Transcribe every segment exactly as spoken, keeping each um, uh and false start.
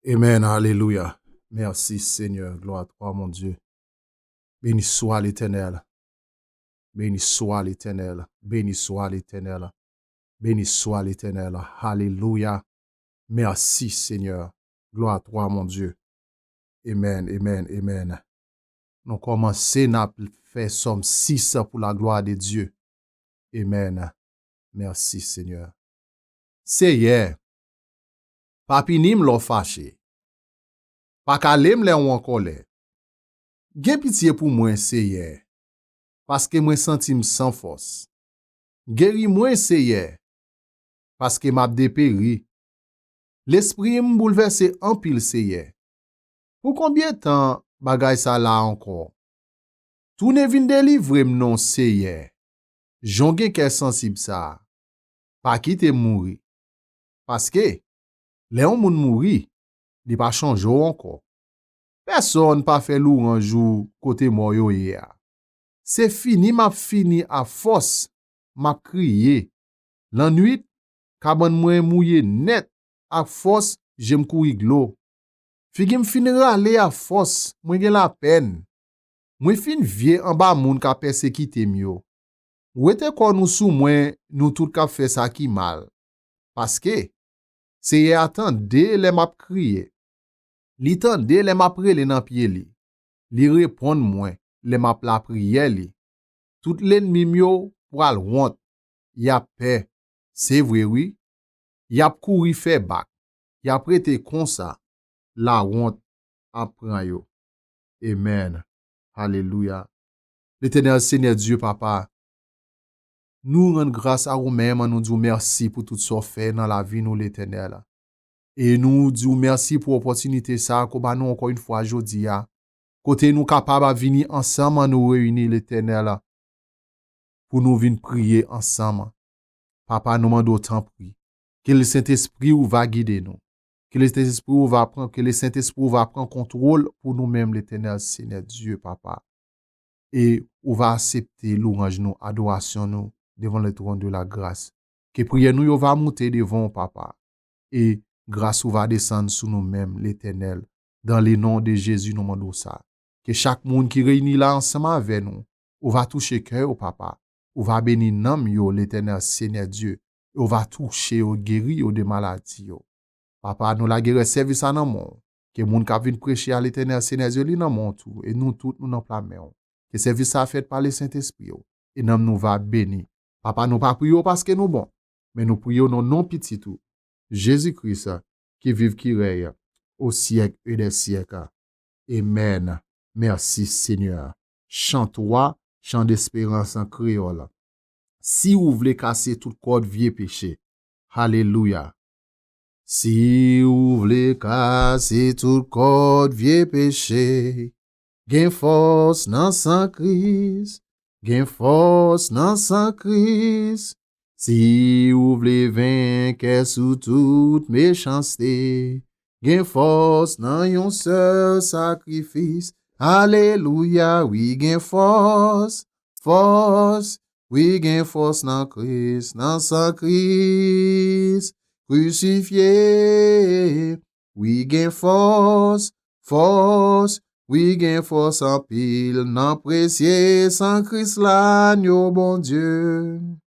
Amen, alelouya. Mèsi Senyè, glwa a twa mon Dye. Beni swa Letènèl. Beni swa Letènèl. Beni swa Letènèl. Beni swa Letènèl. Alelouya. Mèsi Senyè. Glwa a twa mon Dye. Amen, amen, amen. Nou kòmanse n ap fè Sòm sis pou la glwa de Dye. Amen. Mèsi Senyè. Seyè, pa pini m lè w fache. Pa kale m lè w an kòlè. Gen pitye pou mwen, Seyè, paske mwen santi m san fòs. Geri mwen, Seyè, paske m ap deperi. Lespri m boulvèse anpil, Seyè. Pou konbyen tan bagay sa la ankò? Tounen vin delivre m non, Seyè. Jan w gen kè sansib sa a, pa kite m mouri. Paske, lè yon moun mouri, li pa chonje w ankò. Pèsonn pa fè lwanj ou kote mò yo ye a. Se fini m ap fini a fòs m ap kriye. Lannwit, kabann mwen mouye nèt, a fòs je m kouri dlo. Figi m fin rale a fòs mwen gen lapèn. Mwen fin vye anba moun k ap pèsekite m yo. Wete kò nou sou mwen, nou tout k ap fè sa ki mal. Paske, Seyè a tande lè m ap kriye. Li tande lè m ap rele nan pye li. Li reponn mwen lè m ap lapriyè li. Tout lènmi m yo pral wont. Y ap pè. Se vre, wi. Y ap kouri fè bak. Y ap rete konsa. Lawont ap pran yo. Amen. Alelouya. Letènèl Senyè Dye, Papa, nou rann gras a ou menm, nou di w mèsi pou tout sa w fè nan lavi nou, Letènèl. E nou di w mèsi pou opòtinite sa a ke w ba nou ankò yon fwa jodi a, kote nou kapab vini ansanm, nou reyini, Letènèl, pou nou vin priye ansanm. Papa, nou mande w tanpri, ke Lesentespri ou va gide nou. Ke Lesentespri ou va pran, ke Lesentespri ou va pran kontwòl pou nou menm, Letènèl, Senyè Dye, Papa. E ou va aksepte lwanj nou, adorasyon nou devan le trône de la grâce. Ke priyè nou yo va monte devan w, Papa. E gras ou va desann sou nou menm, Letènèl. Dan le non de Jezi, nou mande w sa. Ke chak moun ki reyini la ansanm avè nou, ou va touche kè yo, Papa. Ou va beni nanm yo, Letènèl, Senyè Dye. E ou va touche yo, geri yo de maladi yo. Papa, nou lage rès sèvis la nan men w. Ke moun k ap vin preche a, Letènèl, Senyè Dye, li nan men w tou. E nou tout, nou nan pla men w. Ke sèvis sa a fèt pa Lesentespri w. E nanm nou va beni. Papa, nou pa priye w paske nou bon, men nou priye w nan non Pitit ou, Jezi Kris, ki viv, ki rèy o syèk e dè syèk. Amen. Mèsi, Senyè. Chan twa, Chan desperans an kreyòl. Si ou vle kase tout kòd vye peche. Alelouya. Si ou vle kase tout kòd vye peche, gen fòs nan san Kris, gen fòs nan san Kris. Si ou vle venkè sou tout mechanste, gen fòs nan yon sèl sakrifis. Alelouya, wi, gen fòs, fòs, wi, gen fòs nan Kris, nan san Kris krisifye. Wi, gen fòs, fòs, wi, gen fòs anpil nan presye san Kris la, agno Bondye.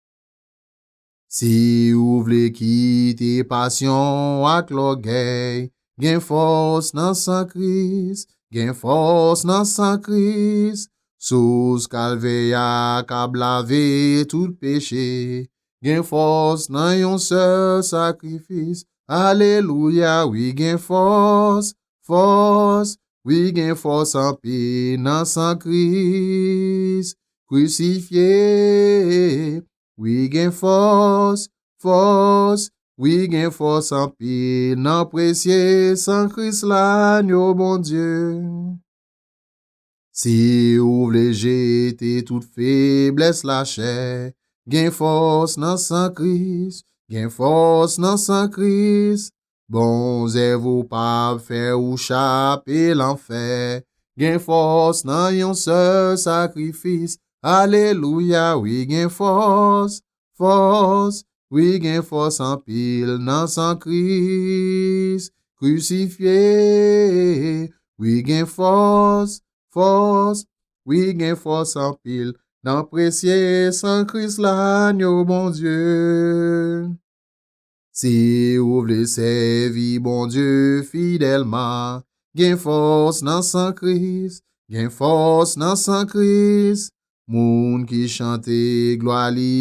Si ou vle kite pasyon ak lògèy, gen fòs nan san Kris, gen fòs nan san Kris. Sous Kalvè a k ap lave tout peche, gen fòs nan yon sèl sakrifis. Alelouya, wi, gen fòs, fòs, wi, gen fòs anpil nan san Kris krisifye. Wi, gen fòs, fòs, wi, gen fòs anpil nan presye san Kris la, agno Bondye. Si ou vle jete tout feblès lachè, gen fòs nan san Kris, gen fòs nan san Kris. Bon zèv ou p ap fè ou chape lanfè, gen fòs nan yon sèl sakrifis. Alelouya, wi, gen fòs, fòs, wi, gen fòs anpil nan san Kris krisifye. Wi, gen fòs, fòs, wi, gen fòs anpil nan presye san Kris, lanyo Bondye. Si ou vle sèvi Bondye fidèlman, gen fòs nan san Kris, gen fòs nan san Kris. Moun ki chante glwa li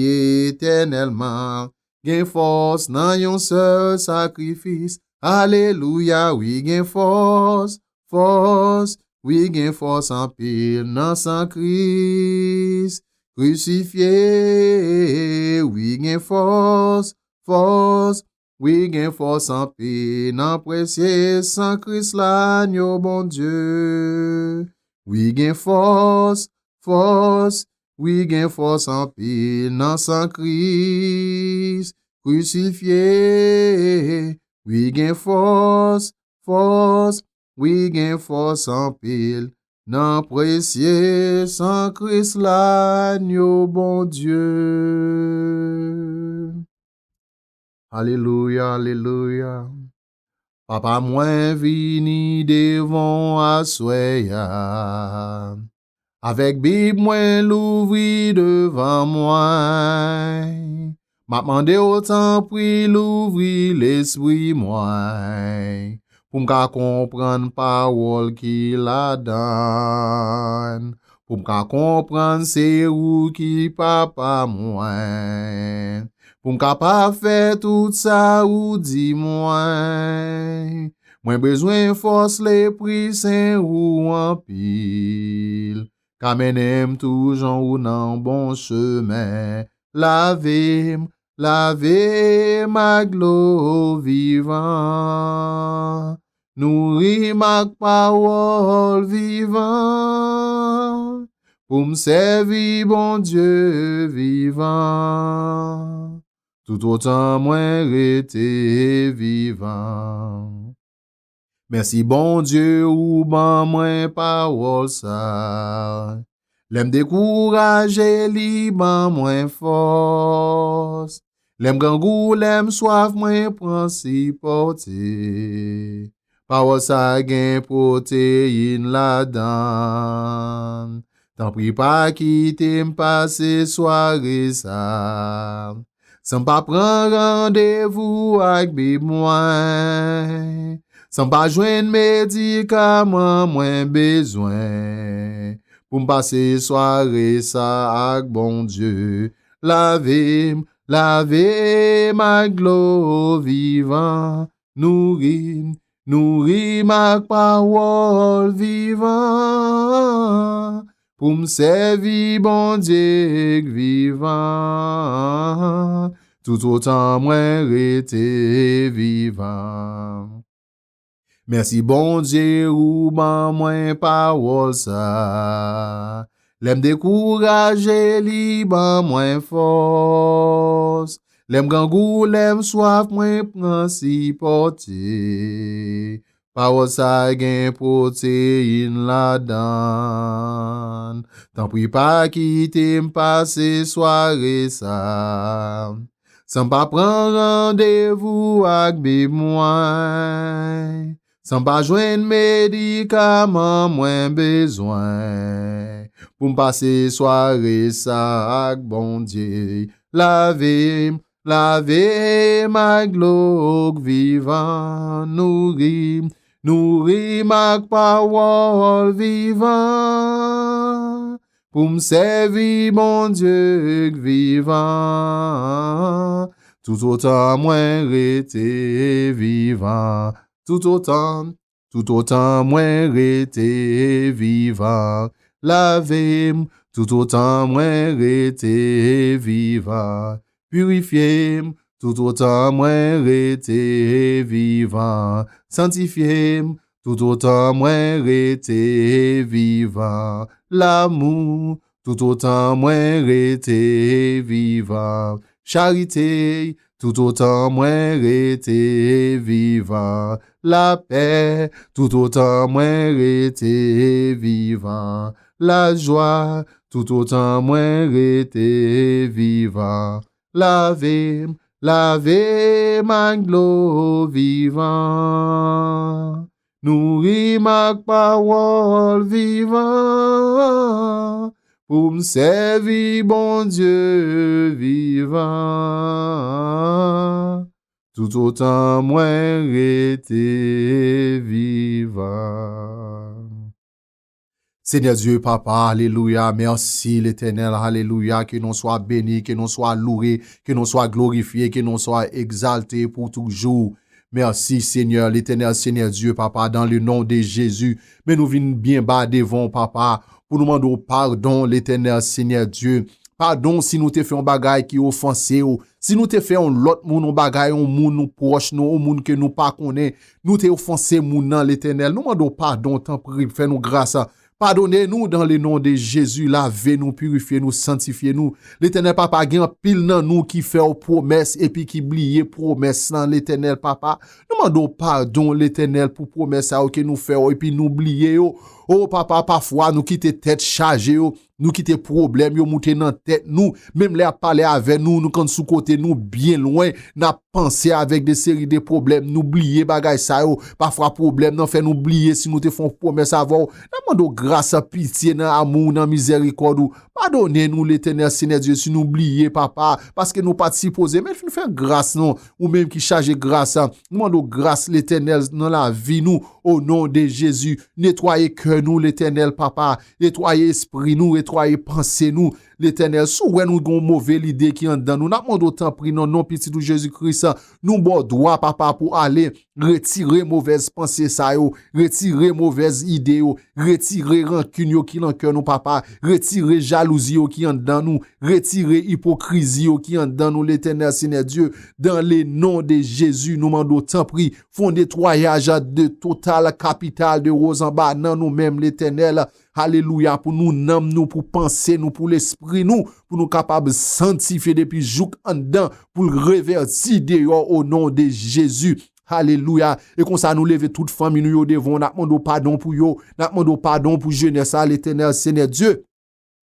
etènèlman, gen fòs nan yon sèl sakrifis. Alelouya, wi, gen fòs, fòs, wi, gen fòs anpil nan san Kris. Krisifye, wi, gen fòs, fòs, wi, gen fòs anpil nan presye san Kris, lanyo Bondye. Wi, gen fòs, fòs, wi, gen fòs anpil nan san Kris. Krisifye, wi, gen fòs, fòs, wi, gen fòs anpil nan presye san Kris, lanyo Bondye. Alelouya, alelouya. Papa, mwen vini devan w aswè a, avèk Bib mwen louvri devan mwen. M ap mande w, tanpri, louvri lespri mwen, pou m ka konprann pawòl ki ladan l, pou m ka konprann se ou ki papa mwen, pou m kapab fè tout sa ou di mwen. Mwen bezwen fòs Lespri Sen ou anpil, ka mennen m toujan ou nan bon chemen. Lave m, lave m ak dlo vivan, nouri m ak pawòl vivan, pou m sèvi Bondye vivan, toutotan mwen rete vivan. Mèsi Bondye, ou ban mwen pawòl sa. Lè m dekouraje, li ban mwen fòs. Lè m grangou, lè m swaf, mwen pran sipòte. Pawòl sa gen pwoteyin ladan l. Tanpri, pa kite m pase sware sa san m pa pran randevou ak Bib mwen, san m pa jwenn medikaman mwen bezwen, pou m pase sware sa ak Bondye. Lave m, lave m ak dlo vivan, nouri m, nouri m ak pawòl vivan, pou m sèvi Bondye k vivan, toutotan mwen rete vivan. Mèsi Bondye, ou ban mwen pawòl sa. Lè m dekouraje, li ban mwen fòs. Lè m grangou, lè m swaf, mwen pran sipòte. Pawòl sa gen pwoteyin ladan l. Tanpri, pa kite m pase sware sa san m pa pran randevou ak Bib mwen, san m pa jwenn medikaman mwen bezwen, pou m pase sware sa ak Bondye. Lave m, lave m ak dlo k vivan, nouri m, nouri m ak pawòl vivan, pou m sèvi Bondye k vivan, toutotan mwen rete vivan, toutotan, toutotan mwen rete vivan. Lave m, toutotan mwen rete vivan. Pirifye m, toutotan mwen rete vivan. Santifye m, toutotan mwen rete vivan. Lamou, toutotan mwen rete vivan. Charite, toutotan mwen rete vivan. Lapè, toutotan mwen rete vivan. Lajwa, toutotan mwen rete vivan. Lave m, lave m ak dlo vivan, nouri m ak pawòl vivan, pou m sèvi Bondye vivan, toutotan mwen rete vivan. Seigneur Dieu, Papa, alelouya, mèsi Letènèl, alelouya, ke non swa beni, ke non swa louwe, ke non swa glorifye, ke non swa egzalte pou toujou. Mèsi Seigneur, Letènèl, Seigneur Dieu, Papa, dans le nom de Jésus. Men nou vin byen ba devan w, Papa, pou nou mande w padon, Letènèl, Seigneur Dieu. Padon si nou te fè yon bagay ki ofanse w, si nou te fè yon lòt moun yon bagay, yon moun nou pwòch nou, yon moun ke nou pa konnen, nou te ofanse moun nan, Letènèl. Nou mande w padon, tanpri, fè nou gras. Padone nou dans le nom de Jésus, lave nou, pirifye nou, santifye nou. Letènèl Papa, gen anpil nan nou ki fè w pwomès epi ki bliye pwomès lan, Letènèl Papa. Nou mande w padon, Letènèl, pou pwomès sa yo ke nou fè w epi nou bliye yo. O Papa, pafwa nou kite tèt chaje yo, nou kite pwoblèm yo moute nan tèt nou. Menm lè y ap pale avè nou, nou konn sou kote nou byen lwen, n ap panse avèk de seri de pwoblèm, nou bliye bagay sa yo. Pafwa pwoblèm nan fè nou bliye si nou te fè yon pwomès avè w. N ap mande w gras, pitye nan amou w, nan mizèrikòd ou. Padone nou, Letènèl, Seyè Dye, si nou bliye, Papa, paske nou pa t sipoze, men fin fè gras non, ou menm ki chaje gras. Nou mande w gras, Letènèl, nan lavi nou, o non de Jezi. Netwaye kè nou, Letènèl, Papa. Netwaye espri nou, netwaye panse nou, Letènèl. Si w wè nou gen yon move lide ki anndan nou, n ap mande w tanpri, nan non Pitit ou Jezi Kris, nou ba w dwa, Papa, pou ale. Retire movèz panse sa yo, retire movèz ide yo, retire rankin yo ki nan kè nou, Papa, retire jalouzi yo ki anndan nou, retire ipokrizi yo ki anndan nou, Letènèl, Seyè Dye, dans le nom de Jésus, nou mande w tanpri, fè yon netwayaj de total kapital de wo zanba nan nou menm, Letènèl. Alelouya, pou nou nanm nou, pou panse nou, pou lespri nou, pou nou kapab santifye depi jouk anndan, pou l revèti deyò, o non de Jezi. Alelouya. E konsa, nou leve tout fanmi nou yo devan w, n ap mande w padon pou yo, n ap mande w padon pou jenès la, Letènèl, Seyè Dye.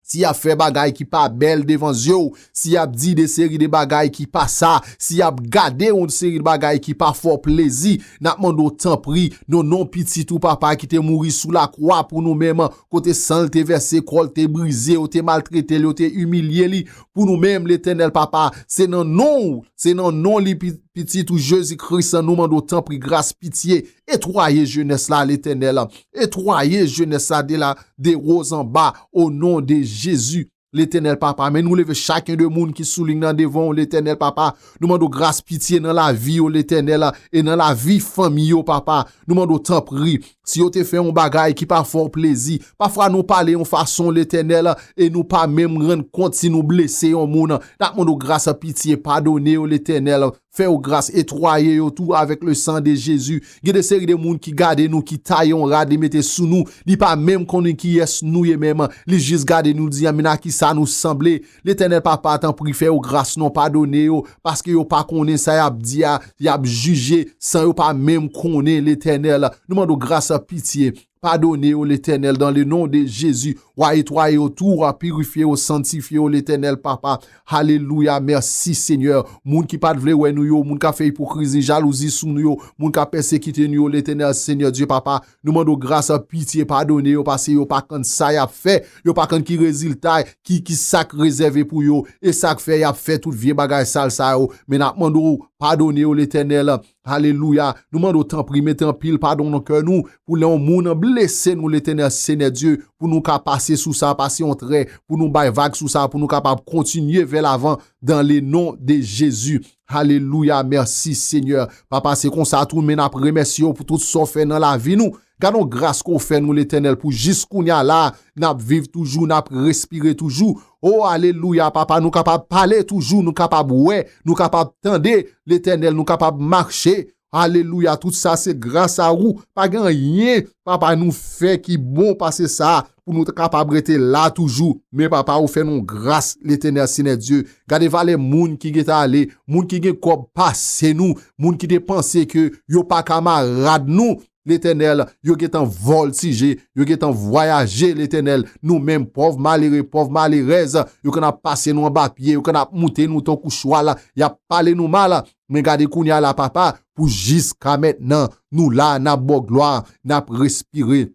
Si y ap fè bagay ki pa bèl devan zye w, si y ap di de seri de bagay ki pa sa, si y ap gade yon seri de bagay ki pa fè w plezi, n ap mande w tanpri, nan non Pitit ou, Papa, ki te mouri sou lakwa pou nou menm, kote san l te vèse, kò l te brize, yo te maltrete l, yo te imilye li pou nou menm, Letènèl, Papa. Se nan non w, se nan non li, Pi-, Pitit ou Jezi Kris, nou mande w tanpri gras, pitye, netwaye jenès la, Letènèl. Netwaye jenès la de la, de wo zanba, o non de Jezi, Letènèl Papa. Men nou leve chaken de moun ki sou liy nan devan w, Letènèl Papa. Nou mande w gras, pitye nan lavi yo, Letènèl, e nan lavi fanmi yo, Papa. Nou mande w tanpri, si yo te fè yon bagay ki pa fè w plezi, pafwa nou pale yon fason, Letènèl, e nou pa menm rann kont si nou blese yon moun. N ap mande w gras, pitye, padone yo, Letènèl. Fè yo gras, netwaye yo tou avèk le sang de Jésus. Gen de seri de moun ki gade nou, ki taye yon rad, li mete sou nou. Li pa menm konnen kiyès nou ye menm. Li jis gade nou, di, "A, men a kisa nou sanble?" Letènèl Papa, tanpri, fè yo gras non, padone yo, paske yo pa konnen sa y ap di a, y ap jije, san yo pa menm konnen, Letènèl. Nou mande w gras, pitye. Padone yo, Letènèl, dans le nom de Jésus. W a netwaye yo tou, w a pirifye yo, santifye yo, Letènèl, Papa. Alelouya, mèsi, Senyè. Moun ki pa t vle wè nou yo, moun k ap fè ipokrizi, jalouzi sou nou yo, moun k ap pèsekite nou yo, Letènèl, Seyè Dye, Papa. Nou mande w gras, pitye, padone yo, paske yo pa konn sa y ap fè, yo pa konn ki rezilta, ki, ki sa k rezève pou yo, e sa k fè y ap fè tout vye bagay sal sa yo. Men n ap mande w padone yo, Letènèl. Alelouya. Nou mande w tanpri, mete anpil padon nan kè nou, pou lè yon moun blese nou, Letènèl, Seyè Dye, pou nou ka pase sou sa, pase yon trè, pou nou bay vag sou sa, pou nou kapab kontinye vè lavan, dans le nom de Jésus. Alelouya, mèsi, Senyè. Papa, se konsa tou, men n ap remèsye w pou tout sa w fè nan lavi nou. Gad yon gras ke w fè nou, Letènèl, pou jis kounye a la, n ap viv toujou, n ap respire toujou. O, alelouya, Papa, nou kapab pale toujou, nou kapab wè, nou kapab tande, Letènèl, nou kapab mache. Alelouya, tout sa se gras a ou. Pa gen anyen, Papa, nou fè ki bon pase sa pou nou ta kapab rete la toujou. Men, Papa, ou fè nou gras, Letènèl, Seyè Dye. Gade valè moun ki gentan ale, moun ki gen kòb pase nou, moun ki te panse ke yo pa kamarad nou. Letènèl, yo gentan vòltije, yo gentan vwayaje, Letènèl. Nou menm, pòv malere, pòv malerèz, yo konn ap pase nou anba pye, yo konn ap moute nou tankou chwal, y ap pale nou mal. Men gade kounye a la, papa, pou jiska mentnan, nou la, n ap ba w glwa, n ap respire.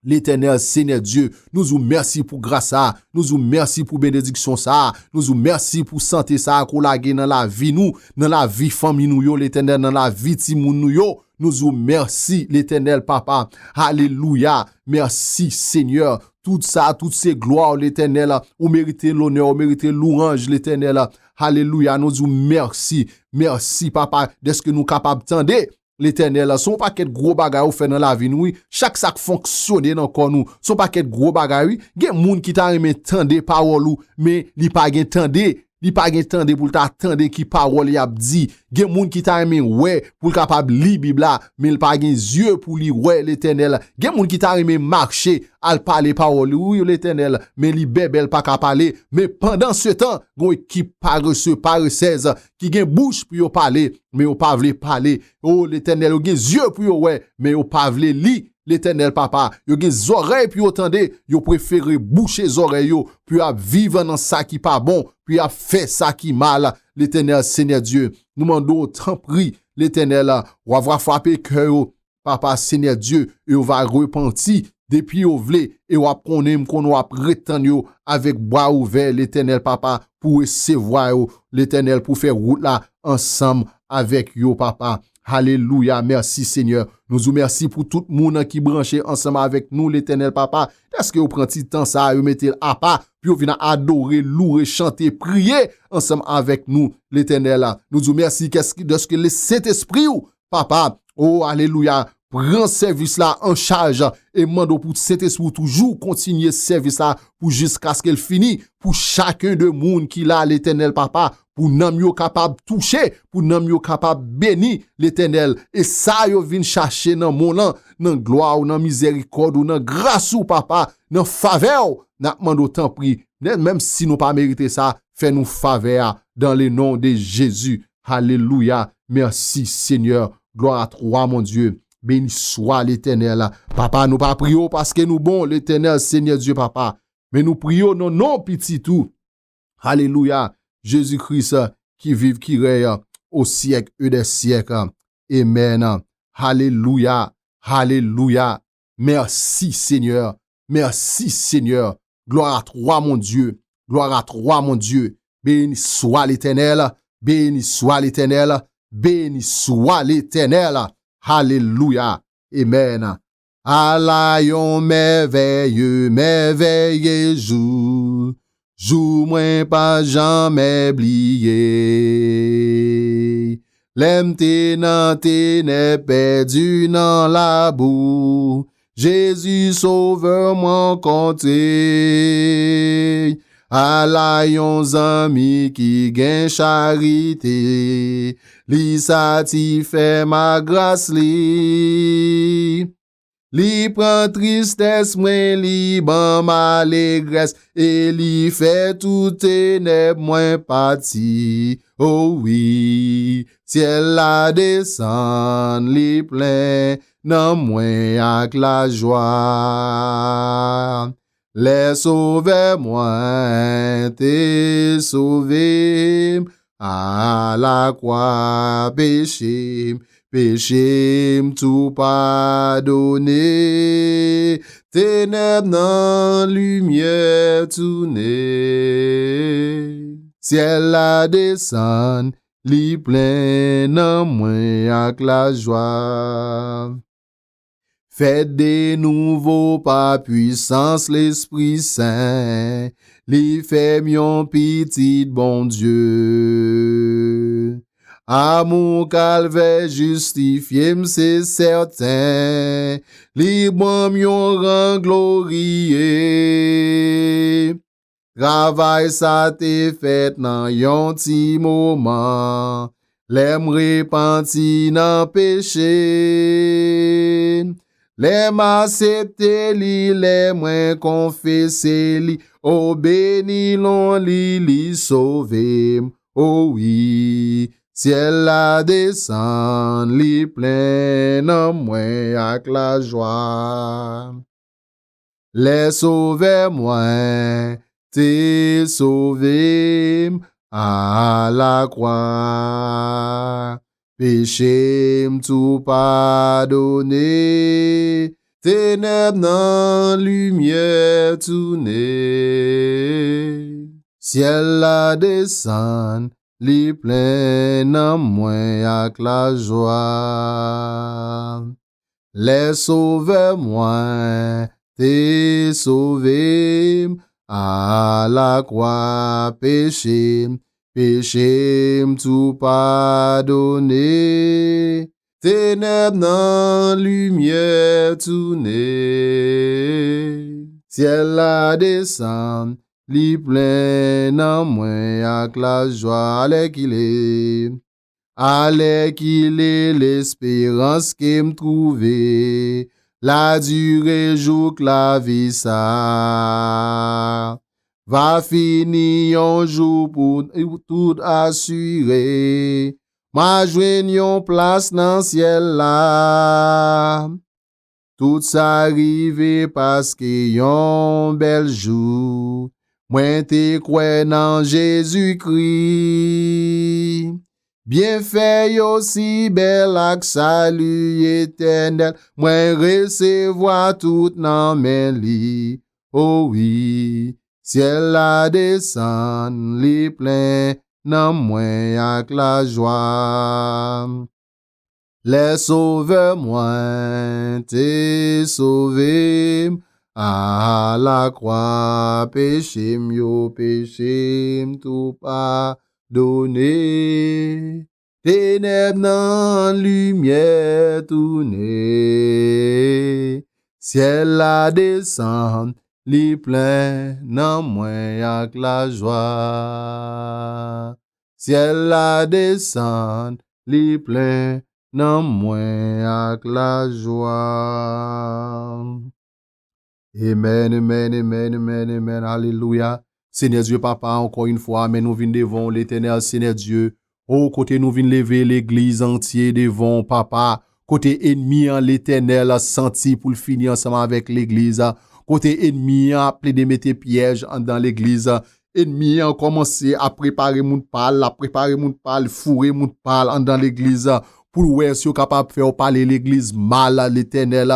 Letènèl, Senyè Dye, nou di w mèsi pou gras sa a, nou di w mèsi pou benediksyon sa a, nou di w mèsi pou sante sa a ke w lage nan lavi nou, nan lavi fanmi nou yo, Letènèl, nan lavi timoun nou yo. Nou di w mèsi, Letènèl, papa. Alelouya. Mèsi, Senyè. Tout sa, tout se glwa w, Letènèl. Ou merite lonè, ou merite louwanj, Letènèl. Alelouya. Nou di w mèsi. Mèsi, papa, dèske nou kapab tande. Letènèl, se yon pakèt gwo bagay ou fè nan lavi nou, wi. Chak sa k fonksyone nan kò nou, se yon pakèt gwo bagay, wi. Gen moun ki ta renmen tande pawòl ou, men li pa gen tande. Li pa gen tande pou l ta tande ki pawòl y ap di. Gen moun ki ta renmen wè pou l kapab li Bib la, men l pa gen zye pou li wè, Letènèl. Gen moun ki ta renmen mache al pale pawòl ou, wi, Letènèl, men li bèbè, l pa ka pale. Men pandansetan, gen yon ekip parese, paresèz ki gen bouch pou yo pale, men yo pa vle pale. O Letènèl, yo gen zye pou yo wè, men yo pa vle li. Letènèl, papa, yo gen zòrèy pou yo tande, yo prefere bouche zòrèy yo, pou y ap viv nan sa ki pa bon, pou y ap fè sa ki mal. Letènèl, Senyè Dye, nou mande w, tanpri, Letènèl, w a va frape kè yo, papa, Senyè Dye, e yo va repanti depi yo vle, e w ap konnen, m konnen w ap ret tann yo avèk bra ouvè, Letènèl, papa, pou resevwa yo, Letènèl, pou fè wout la ansanm avèk yo, papa. Alelouya, mèsi, Senyè. Nou di w mèsi pou tout moun ki branche ansanm avèk nou, Letènèl, papa. Dèske yo pran ti tan sa a, yo mete l apa, pou yo vin adore, louwe, chante, priye ansanm avèk nou, Letènèl. Nou di w mèsi, kèske, dèske le Sentespri w, papa, o, alelouya, pran sèvis la an chaj, e mande w pou Sentespri w toujou kontinye sèvis la pou jiskaske l fini, pou chaken de moun ki la, Letènèl, papa, pou nanm yo kapab touche, pou nanm yo kapab beni, Letènèl, e sa yo vin chache nan men w lan, nan glwa w, nan mizèrikòd ou, nan gras ou, papa, nan favè w, n ap mande w, tanpri, menm si nou pa merite sa, fè nou favè a, dans le nom de Jésus. Alelouya. Mèsi, Senyè. Gloire à toi, mon Dieu. Béni soit l'Éternel. Papa, nou pa priye w paske nou bon, Letènèl, Senyè Dye, papa. Men nou priye w nan non pitit ou. Alelouya. Jezi Kris, ki viv, ki rèy, o syèk e dè syèk. Amèn. Alelouya. Alelouya. Mèsi, Senyè. Mèsi, Senyè. Gloire à toi, mon Dieu. Gloire à toi, mon Dieu. Béni soit l'Éternel. Béni soit l'Éternel. Béni soit l'Éternel. Alelouya. Amèn. Ala yon mèvèye, mèvèye jou. Jou mwen pa janmè bliye. Lè m te nan tenèb, pèdi nan labou, Jezi Sovè mwen kontre. Ala yon zanmi ki gen charite, li satisfè m ak gras li. Li pran tristès mwen, li ban m alegrès, e li fè tout tenèb mwen pati. O wi, syèl la desann, li plen nanm mwen ak lajwa. Lè Sovè mwen te sove m, alakwa peche m, peche m tou padone, tenèb nan limyè tounen. Syèl la desann, li plen nanm mwen ak lajwa. Fèt de nouvo pa pwisans Lespri Sen, li fè m yon pitit Bondye. Amou Kalvè jistifye m, se sèten, li ban m yon ran gloriye. Travay sa te fèt nan yon ti moman, lè m repanti nan peche. Lè m aksepte li, lè mwen konfese li, o beni non li, li sove m. O wi, Syèl la desann, li plen nanm mwen ak lajwa. Lè Sovè mwen te sove m alakwa, peche m tou padone, tenèb nan limyè tounen. Syèl la desann, li plen nanm mwen ak lajwa. Lè Sovè mwen te sove m alakwa, peche m, peche m tou padone, tenèb nan limyè tounen. Syèl la desann, li plen nanm mwen ak lajwa. Alèkile, alèkile lesperans ke m twouve, la dire jouk lavi sa va fini yon jou pou tout asire. M a jwenn yon plas nan syèl la. Tout sa rive paske yon bèl jou mwen te kwè nan Jezikri. Byenfè yo si bèl ak sali etènèl, mwen resevwa tout nan men li. O wi, syèl la desann, li plen nanm mwen ak lajwa. Lè Sovè mwen te sove m alakwa, peche m yo, peche m tou padone, tenèb nan limyè tounen. Syèl la desann, li plen nanm mwen ak lajwa. Syèl la desann, li plen nanm mwen ak lajwa. Amen, amen, amen, amen, amen. Alelouya. Senyè Dye Papa, ankò yon fwa, men nou vin devan w, Letènèl, Senyè Dye. O, kote nou vin leve legliz antye devan w, Papa. Kote enmi an, Letènèl, santi pou l fini ansanm avèk legliz. Kote enmi an ap plede mete pyèj anndan legliz. Enmi an kòmanse ap prepare moun pa l, l ap prepare moun pa l, foure moun pa l anndan legliz, pou l wè si yo kapab fè w pale legliz mal, Letènèl.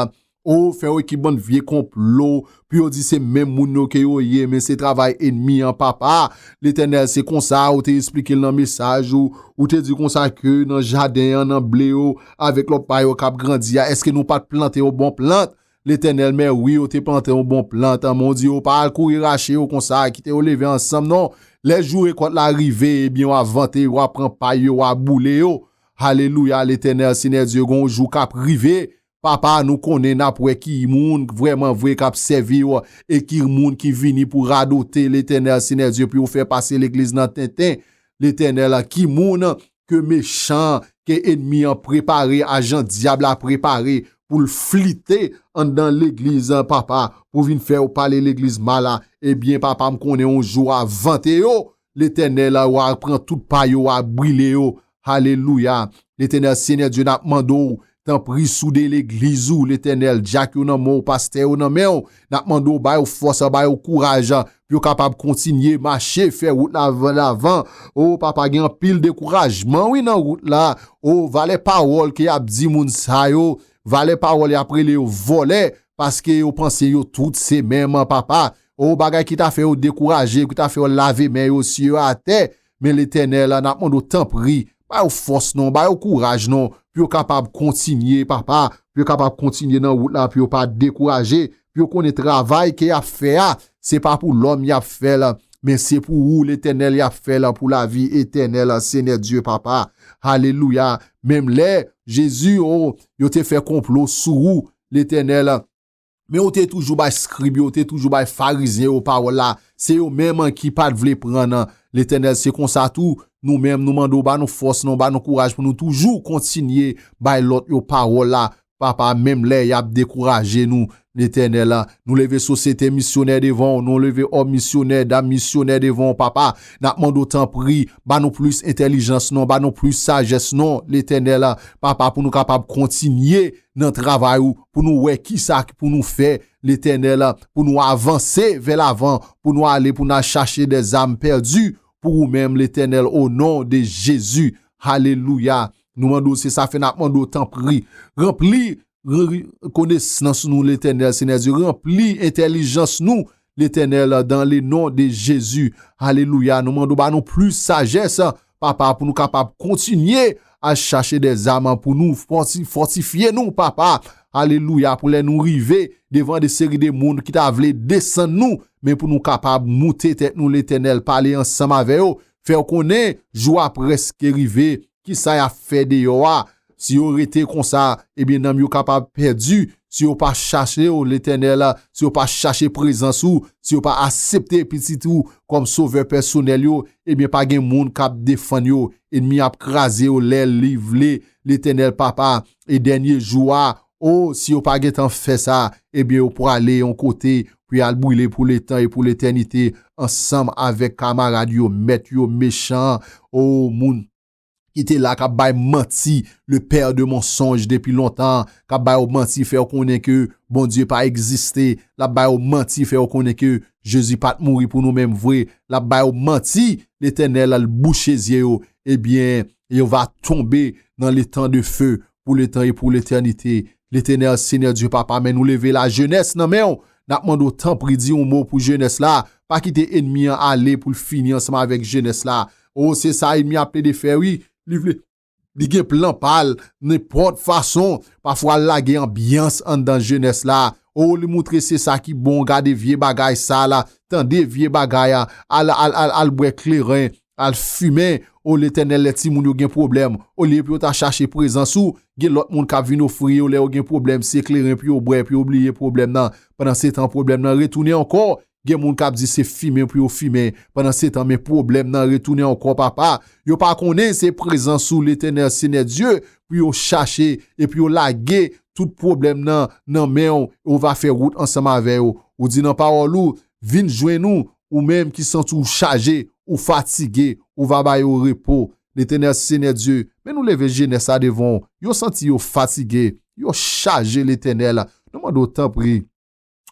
O, fè yo ekip bann vye konplo, pou yo di se menm moun yo ke yo ye, men se travay enmi an, Papa. Letènèl, se konsa ou te esplike l nan mesaj ou, ou te di konsa ke nan jaden an, nan ble yo, avèk lòt pa yo k ap grandi a, èske nou pa t plante yon bon plant? Letènèl, men wi, yo te plante yon bon plant, men w di yo pa al kouri rache yo konsa, kite yo leve ansanm, non. Lè jou rekòt la rive, ebyen, w a vante yo, w a pran pay yo, w a boule yo. Alelouya, Letènèl, Senyè Dye, gon jou k ap rive. Papa, nou konnen n ap wè ki moun vrèman vre k ap sèvi w e ki moun ki vini pou radote, Letènèl, Senyè Dye, pou yo fè pase legliz nan tenten. Letènèl, ki moun ke mechan, ke enmi an prepare, ajan dyab la prepare pou l flite anndan legliz an, Papa, pou vin fè yo pale legliz mal la. Ebyen, Papa, m konnen yon jou w a vante yo, Letènèl, w a pran tout pa yo, w a brile yo. Alelouya. Letènèl, Senyè Dye, n ap mande w, tanpri, soude legliz ou, Letènèl, dyak yo nan men w, pastè yo nan men w. N ap mande w, ba yo fòs, ba yo kouraj, pou yo kapab kontinye mache, fè wout la avè lavan. O, Papa, gen anpil dekourajman, wi, nan wout la. O, valè pawòl ke y ap di moun sa yo, valè pawòl y ap rele yo vòlè, paske yo panse yo tout se menm, Papa. O, bagay ki ta fè yo dekouraje, ki ta fè yo lave men yo, sye yo atè. Men Letènèl, n ap mande w, tanpri, ba yo fòs non, ba yo kouraj non, pou yo kapab kontinye, Papa, pou yo kapab kontinye nan wout la, pou yo pa dekouraje, pou yo konnen travay ke y ap fè a, se pa pou lòm y ap fè l, men se pou ou, Letènèl, y ap fè l pou lavi etènèl, Senyè Dye, Papa. Alelouya. Menm lè, Jezi, o, yo te fè konplo sou ou, Letènèl, men ou te toujou bay skrib yo, ou te toujou bay farizyen yo pawòl la. Se yo menm ki pa t vle pran nan. Letènèl, se konsa tou, nou menm, nou mande w ba nou fòs, non, ba nou kouraj pou nou toujou kontinye bay lòt yo pawòl la, papa, menm lè y ap dekouraje nou, Letènèl. Nou leve sosyete misyonè devan w, nou leve òm misyonè, dam misyonè devan w, papa. N ap mande w, tanpri, ba nou plis entèlijans, non, ba nou plis sajès, non, Letènèl, papa, pou nou kapab kontinye nan travay ou, pou nou wè kisa ki pou nou fè, Letènèl, pou nou avanse vè lavan, pou nou ale, pou n al chache dè zam pèdi pou ou menm, Letènèl, o non de Jezi. Alelouya. Nou mande w, se sa fè n ap mande w, tanpri, ranpli re- konesans nou, Letènèl, Senyè Dye, ranpli entèlijans nou, Letènèl, dans le nom de Jésus. Alelouya. Nou mande w ba nou plis sajès, papa, pou nou kapab kontinye al chache dè zam pou nou fòti- fòtifye nou, papa. Alelouya. Pou lè nou rive devan de seri de moun ki ta vle desann nou, men pou nou kapab moute tèt nou, Letènèl, pale ansanm avè yo, fè yo konnen jou a prèske rive, kisa y ap fè deyò a. Si yo rete konsa, ebyen, nanm yo kapab pèdi. Si yo pa chache w, Letènèl, si yo pa chache prezans ou, si yo pa aksepte Pitit ou kòm Sovè pèsonèl yo, ebyen, pa gen moun k ap defann yo. Ènmi ap kraze yo lè li vle, Letènèl, papa. E dènye jou a, o, si yo pa gentan fè sa, ebyen, yo prale yon kote pou y al brile pou letan e pou letènite ansanm avèk kamarad yo, mèt yo mechan. O, moun ki te la k ap bay manti, le père de mensonge depi lontan, k ap bay w manti, fè w konnen ke Bondye pa egziste, l ap bay w manti, fè w konnen ke Jezi pa t mouri pou nou menm vre, l ap bay w manti, Letènèl, al bouche zye yo, ebyen, yo va tonbe nan letan de fe, pou letan e pou letènite. Letènèl, Senyè Dye, papa, men nou leve lajenès nan men w. N ap mande w, tanpri, di yon mo pou jenès la. Pa kite ènmi an ale pou l fini ansanm avèk jenès la. O, se sa ènmi a plede fè, wi. Li vle, li gen plan pa l, nenpòt fason. Pafwa, l lage anbyans anndan jenès la. O, li moutre se sa ki bon, gade vye bagay sa la, tande vye bagay a, al, al, al, al bwè kleren, al fimen, o Letènèl, lè timoun yo gen pwoblèm, olye pou yo ta chache prezans ou, gen lòt moun k ap vin ofri yo lè yo gen pwoblèm, se kleren pou yo bwè, pou yo bliye pwoblèm nan. Pandan se tan, pwoblèm nan retounen ankò. Gen moun k ap di se fimen pou yo fimen. Pandan se tan, men pwoblèm nan retounen ankò, papa. Yo pa konnen se prezans ou, Letènèl, Senyè Dye, pou yo chache e pou yo lage tout pwoblèm nan nan men w, e w va fè wout ansanm avè yo. Ou di nan pawòl ou, vin jwenn ou, ou menm ki santi w chaje, ou fatige, ou va ba yo repo. Letènèl, Senyè Dye, men nou leve jenès la devan w. Yo santi yo fatige, yo chaje, Letènèl. Nou mande w, tanpri,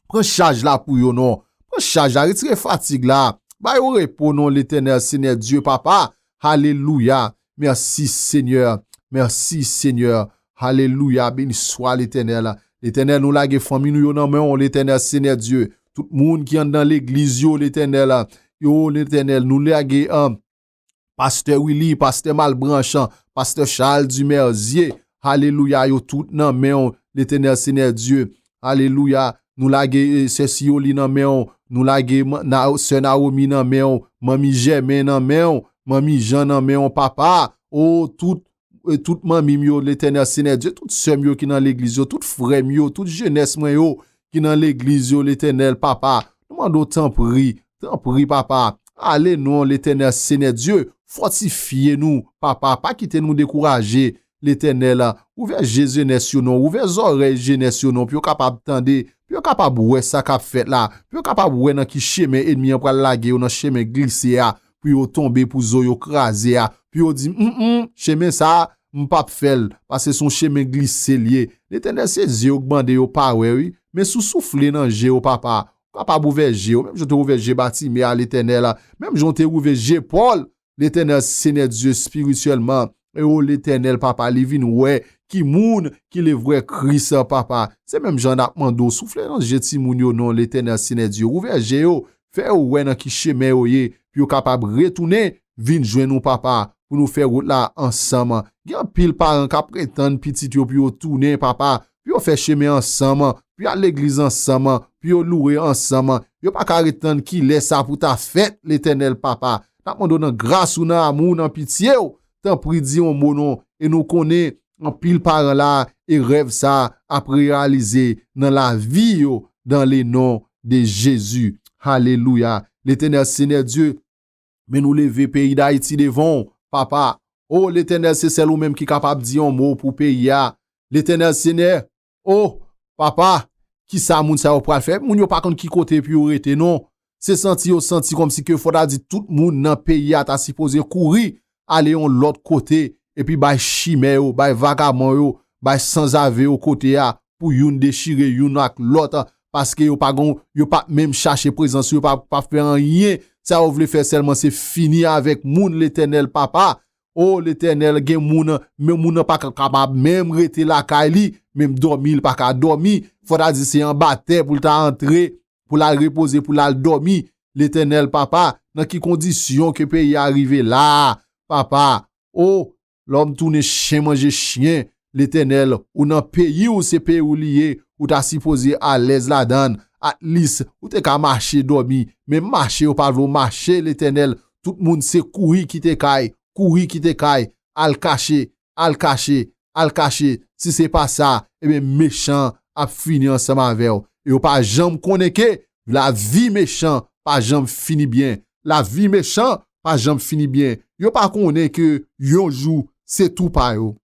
pran chaj la pou yo, non. Pran chaj la, retire fatig la. Ba yo repo, non, Letènèl, Senyè Dye, papa. Alelouya. Mèsi, Senyè. Mèsi, Senyè. Alelouya. Beni swa, Letènèl. Letènèl, nou lage fanmi nou yo nan men w, Letènèl, Senyè Dye. Tout moun ki anndan legliz yo, Letènèl. Yo, Letènèl, nou lage, an, Pastè Willy, Pastè Malbranche, Pastè Charles Dumerzier. Alelouya, yo tout nan men w, Letènèl, Senyè Dye. Alelouya, nou lage, eh, Sè Siyoli nan men w, nou lage Ma- Na- Sè Naomi nan men w, Manmi Jèmen nan men w, Manmi Jan nan men w, papa. O, tout, eh, tout manmi m yo, Letènèl, Senyè Dye, tout sè m yo ki nan legliz yo, tout frè m yo, tout jenès mwen yo ki nan legliz yo, Letènèl, papa. Nou mande w, tanpri, tanpri, papa. Ale non, Letènèl, Senyè Dye, fòtifye nou, papa. Pa kite nou dekouraje, Letènèl. Ouvè je jenès yo non, ouvè zòrèy jenès yo non, pou yo kapab tande, pou yo kapab wè sa k ap fèt la, pou yo kapab wè nan ki chemen ènmi an pral lage yo, nan chemen glise a, pou yo tonbe, pou zo yo kraze a, pou yo di, "Mm, mm, chemen sa a, m p ap fè l, paske se yon chemen glise l ye." Letènèl, se zye yo k bande yo pa wè, wi. Men si w soufle nan je yo, papa, ou kapab ouvè je yo, menm jan w te ouvè je Batime a, Letènèl, menm jan w te ouvè je Pòl, Letènèl, Senyè Dye, espirityèlman. E o Letènèl, papa, li vin wè ki moun ki le vrè Kris, papa. Se menm jan n ap mande w, soufle nan je timoun yo non, Letènèl, Senyè Dye. Ouvè je yo, fè yo wè nan ki chemen yo ye, pou yo kapab retounen, vin jwenn ou, papa, pou nou fè wout la ansanm. Gen anpil paran k ap ret tann pitit yo pou yo tounen, papa, pou yo fè chemen ansanm, pou y al legliz ansanm, pou yo loure ansanm. Yo pa ka ret tann kilè sa pou ta fèt, Letènèl, papa. N ap mande w nan gras ou, nan amou w, nan pitye w, tanpri di yon mo non, e nou konnen anpil paran la, e rèv sa ap reyalize nan lavi yo, dans le nom de Jésus. Alelouya. Letènèl, Senyè Dye, men nou leve peyi Dayiti devan w, papa. O Letènèl, se sèl ou menm ki kapab di yon mo pou peyi a. Letènèl, Senyè, O, papa, kisa moun sa yo pral fè? Moun yo pa konn ki kote pou yo rete, non. Se santi yo santi kòmsi ke fò ta di tout moun nan peyi a ta sipoze kouri ale yon lòt kote, epi bay chimè yo, bay vagabon yo, bay sanzave yo kote a, pou youn dechire youn ak lòt, paske yo pa gon, yo pa menm chache prezans, yo pa, pa fè anyen. Sa yo vle fè sèlman se fini avèk moun, Letènèl papa. O Letènèl, gen moun, men moun nan pa ka- kapab menm rete lakay li, menm dòmi li pa ka dòmi. Fò ta di se anba tè pou l ta antre, pou l al repoze, pou l al dòmi. Letènèl papa, nan ki kondisyon ke peyi a rive la, papa? O, lòm tounen chen manje chen, Letènèl, ou nan peyi w, se peyi w li ye, ou ta sipoze alèz ladan l. At least, ou te ka mache dòmi, men mache yo pa vle w mache, Letènèl. Tout moun se kouri kite kay, kouri kite kay, al kache, al kache, al kache. Si se pa sa, ebyen, mechan ap fini ansanm avè w. E yo pa janm konnen ke lavi mechan pa janm fini byen. Lavi mechan pa janm fini byen. Yo pa konnen ke yon jou, se tou pa yo.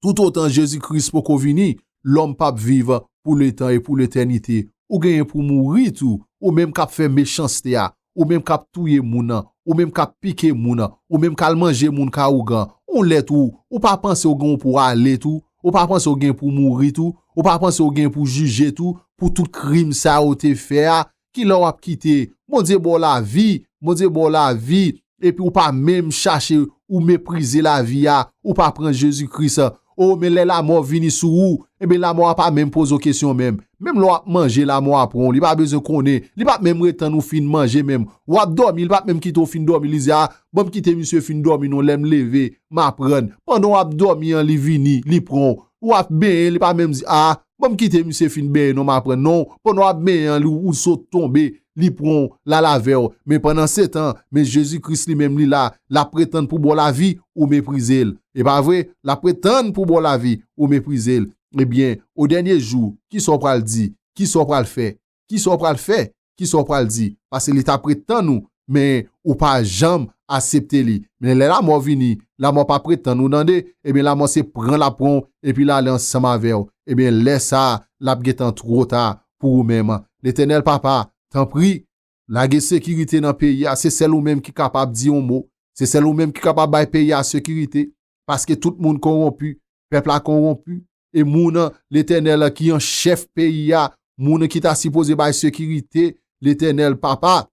Toutotan Jezi Kris poko vini, lòm p ap viv pou letan e pou letènite. Ou genyen pou mouri tou, ou menm k ap fè mechanste a, ou menm k ap touye moun nan, ou menm k ap pike moun nan, ou menm k al manje moun ka ougan. Yon lè tou, ou pa panse w gen pou ale tou, ou pa panse w gen pou mouri tou, ou pa panse w gen pou jije tou, pou tout krim sa yo te fè a, kilè w ap kite? Bondye ba w lavi, Bondye ba w lavi, epi ou pa menm chache, ou meprize lavi a, ou pa pran Jezi Kris. O, men lè lamò vini sou ou, ebyen lamò a pa menm poze w kesyon menm. Menm lè w ap manje, lamò a pran w, li pa bezwen konnen, li p ap menm ret tann ou fin manje menm. W ap dòmi, li p ap menm kite w fin dòmi, li di, a, ban m kite misye fin dòmi non, lè m leve, m aprann. Pandan w ap dòmi an, li vini, li pran w. Ou ap benyen, li pa menm di, a, ban m kite misye fin benyen non, m aprann. Non, pandan w ap benyen an, li, ou sot tonbe, li pran w, l al avè w. Men pandan se tan, men Jezi Kris li menm li la, l ap ret tann pou ba w lavi, ou meprize l. E pa vre? L ap ret tann pou ba w lavi, ou meprize l. Ebyen, o dènye jou, kisa w pral di? Kisa w pral fè? Kisa w pral fè? Kisa w pral di? Paske li t ap ret tann ou, men ou pa janm aksepte li. Men lè lamò vini, lamò p ap ret tann ou, tande, ebyen, lamò se pran l ap pran w, epi l ale ansanm avè w. Ebyen, lè sa a, l ap gentan twò ta pou ou menm. Letènèl papa, tanpri, lage sekirite nan peyi a. Se sèl ou menm ki kapab di yon mo. Se sèl ou menm ki kapab bay peyi a sekirite. Paske tout moun kowonpi, pèp la kowonpi. E moun, Letènèl, ki an chèf peyi a, moun ki ta sipoze bay sekirite, Letènèl, papa,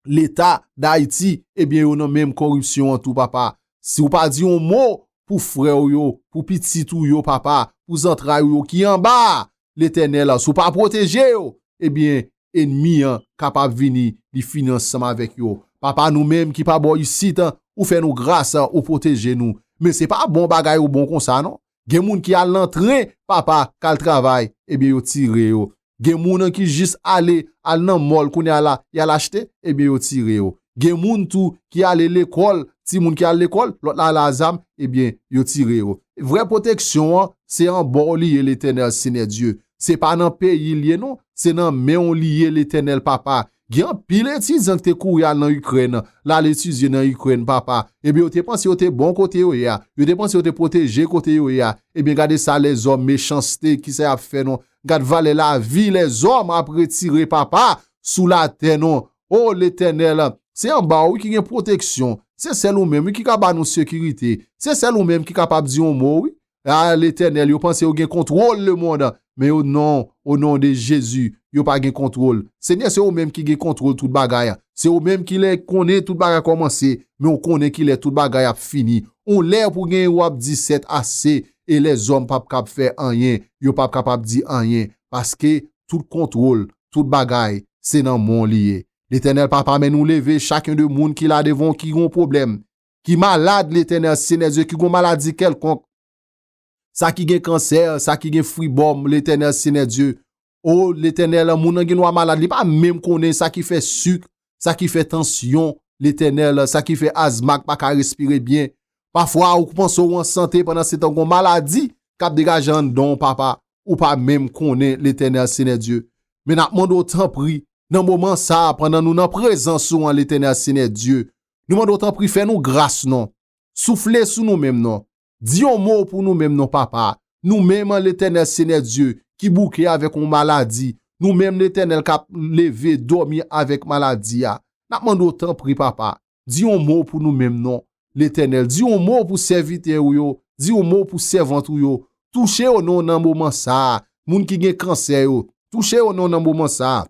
Leta Dayiti, ebyen, yo nan menm koripsyon an tou, papa. Si w pa di yon mo pou frè w yo, pou pitit ou yo, papa, pou zantray ou yo ki anba a, Letènèl, si w pa pwoteje yo, ebyen, ènmi an kapab vini, li fini ansanm avèk yo. Papa, nou menm ki pa bò isit, ou fè nou gras, ou pwoteje nou. Men se pa bon bagay ou bon konsa, non. Gen moun ki al nan tren, papa, k al travay, ebyen, yo tire yo. Gen moun ki jis ale, al nan mòl, kounye a la, y al achte, ebyen, yo tire yo. Gen moun tou ki ale lekòl, timoun ki al lekòl, lòt la al a zam, ebyen, yo tire yo. Vrè pwoteksyon an, se anba w li ye, Letènèl Senyè Dye. Se pa nan peyi l ye, non, se nan men w li ye, Letènèl Papa. Gen anpil etidyan ki te kouri al nan Ikrèn, l al etidye nan Ikrèn, papa. Ebyen, yo te panse yo te bon kote yo ye a. Yo te panse yo te pwoteje kote yo ye a. Ebyen, gade sa lèzòm mechanste, kisa y ap fè, non. Gad valè lavi lèzòm ap retire, papa, sou latè, non. O Letènèl, se anba w, wi, ki gen pwoteksyon. Se sèl ou menm, wi, ki ka ba nou sekirite. Se sèl ou menm ki kapab di yon mo, wi. A, Letènèl, yo panse yo gen kontwòl lemonn, men yo non, o non de Jezi, yo pa gen kontwòl. Senyè, se ou menm ki gen kontwòl tout bagay. Se ou menm ki lè konnen tout bagay kòmanse, men ou konnen kilè tout bagay ap fini. On lè pou gen w ap di sèt ase, e lèzòm p ap kab fè anyen, yo p ap kapab di anyen, paske tout kontwòl, tout bagay, se nan men w li ye. Letènèl Papa, men nou leve chak yon de moun ki la devan w, ki gon pwoblèm, ki malad, Letènèl Senyè Dye, ki gon maladi kèlkonk, sa ki gen kansè, sa ki gen fibwòm, Letènèl Senyè Dye. O Letènèl, moun nan gen dwa malad, li pa menm konnen sa ki fè sik, sa ki fè tansyon, Letènèl, sa ki fè azma k pa ka respire byen. Pafwa, ou panse w an sante, pandan se tan gon maladi k ap degaje anndan w, papa, ou pa menm konnen, Letènèl Senyè Dye. Men n ap mande w tanpri, nan moman sa a, pandan nou nan prezans ou an, Letènèl Senyè Dye, nou mande w tanpri, fè nou gras, non. Soufle sou nou menm, non. Di yon mo pou nou menm, non, papa. Nou menm, Letènèl Senyè Dye, ki bouke avèk yon maladi, nou menm, Letènèl, k ap leve, dòmi avèk maladi a, n ap mande w, tanpri, Papa, di yon mo pou nou menm non. Letènèl, di yon mo pou sèvitè ou yo, di yon mo pou sèvant ou yo. Touche yo non nan moman sa a. Moun ki gen kansè yo, touche yo non nan moman sa a.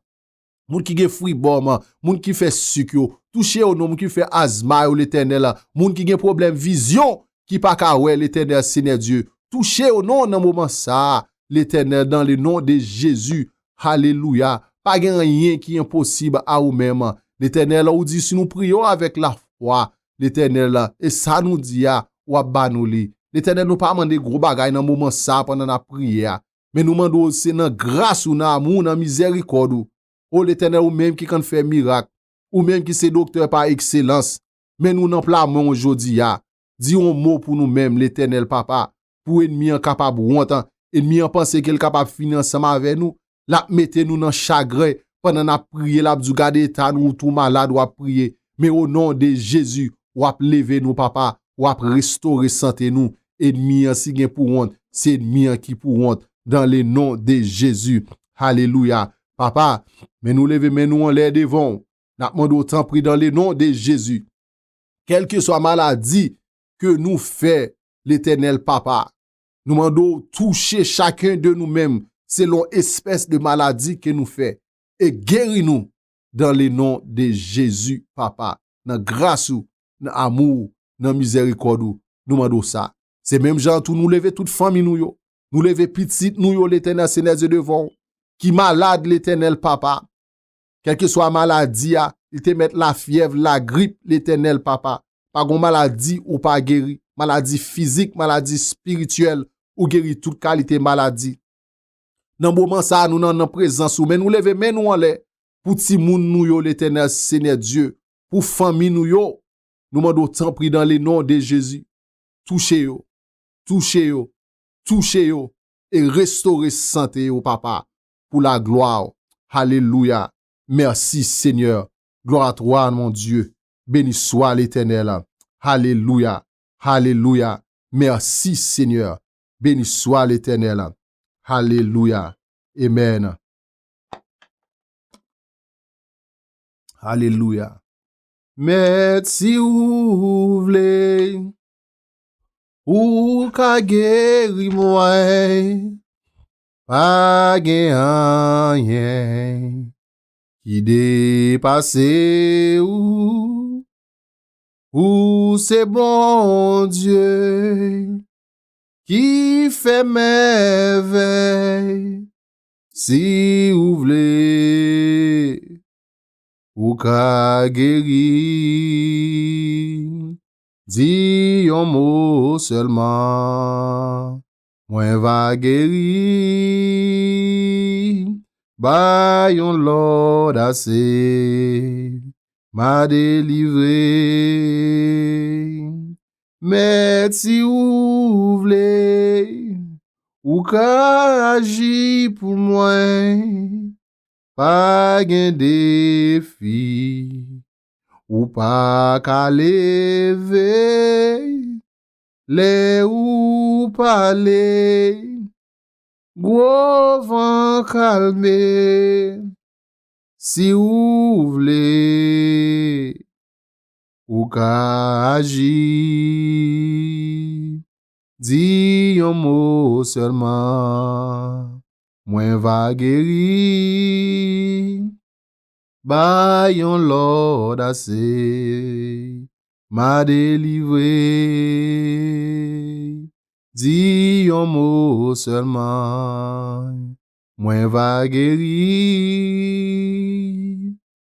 Moun ki gen fribòm, moun ki fè sik yo, touche yo non. Moun ki fè azma yo, Letènèl, moun ki gen pwoblèm vizyon, ki pa ka wè, Letènèl, Senyè Dye, touche yo non nan moman sa a, Letènèl, dans le nom de Jésus. Alelouya. Pa gen anyen ki enposib a ou menm. Letènèl, ou di si nou priye w avèk lafwa, Letènèl, e sa nou di a, w ap ba nou li. Letènèl, nou pa mande gwo bagay nan moman sa a pandan n ap priye a. Men nou mande w se nan gras ou, nan amou w, nan mizèrikòd ou. O Letènèl, ou menm ki konn fè mirak, ou menm ki se doktè pa ekselans, men nou nan pla men w jodi a. Di yon mo pou nou menm, Letènèl Papa, pou ènmi an kapab wont. Ènmi an panse ke l kapab fini ansanm avè nou. L ap mete nou nan chagren. Pandan n ap priye, l ap di w, "Gade eta nou, ou tou malad, w ap priye." Men o non de Jezi, w ap leve nou, Papa. W ap restore sante nou. Ènmi an, si gen pou wont, se ènmi an ki pou wont. Dans le nom de Jésus. Alelouya. Papa, men nou leve men nou anlè devan w. N ap mande w, tanpri, dans le nom de Jezi. Kèlkeswa maladi ke nou fè, Letènèl Papa, nou mande w touche chaken de nou menm selon espès de maladi ke nou fè e geri nou dans le nom de Jezi, Papa, nan gras ou, nan amou ou, nan mizèrikòd ou, nou mande w sa. Se menm jan an tou nou leve tout fanmi nou yo, nou leve pitit nou yo, Letènèl Senyè Dye, devan w, ki malad, Letènèl Papa. Kèlkeswa maladi a, li te mèt lafyèv, lagrip, Letènèl Papa. Pa gon maladi ou pa geri, maladi fizik, maladi espirityèl, ou geri tout kalite maladi. Nan moman sa a, nou nan, nan prezans ou, men nou leve men nou anlè pou timoun nou yo, Letènèl Senyè Dye, pou fanmi nou yo. Nou mande w, tanpri, dans le nom de Jezi, touche yo, touche yo, touche yo, e restore sante yo, Papa, pou laglwa w. Alelouya. Merci, Seigneur. Gloire à toi, mon Dieu. Béni soit l'Éternel. Alelouya. Alelouya. Merci, Seigneur. Béni soit l'Éternel. Alelouya. Amen. Alelouya. Mèt, si ou vle, ou ka geri mwen. Pa gen anyen ki depase ou. Ou se Bondye ki fè mèvèy. Si ou vle, ou ka geri. Di yon mo sèlman, mwen va geri. Ba yon lòd ase, m a delivre. Mèt, si ou vle, ou ka aji pou mwen. Pa gen defi ou pa ka leve. Lè ou pale, gwo van kalme. Si ou vle, ou ka aji. Di yon mo sèlman, mwen va geri. Ba yon lòd ase, m a delivre. Di yon mo sèlman, mwen va geri.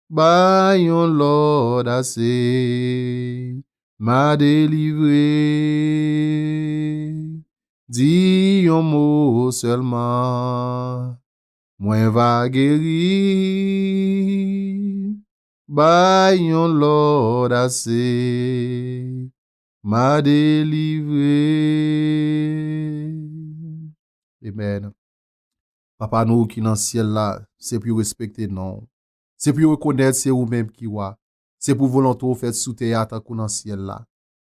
Ba yon lòd ase, m a delivre. Di yon mo sèlman, mwen va geri. Ba yon lòd ase, m a delivre. Amen. Papa nou ki nan syèl la, se pou yo respekte non w. Se pou yo rekonèt se ou menm ki wa. Se pou volonte w fèt sou tè a tankou nan syèl la.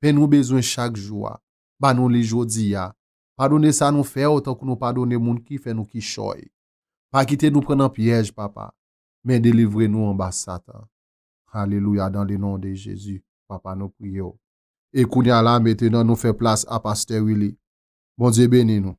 Pen nou bezwen chak jou a, ba nou li jodi a. Padone sa nou fè yo, tankou nou padone moun ki fè nou kichòy. Pa kite nou pran nan pyèj, papa, men delivre nou anba Satan. Alelouya, dans le nom de Jésus, papa, nou priye w. E kounye a la, mentenan, nou fè plas a pastè Willy. Bondye beni nou.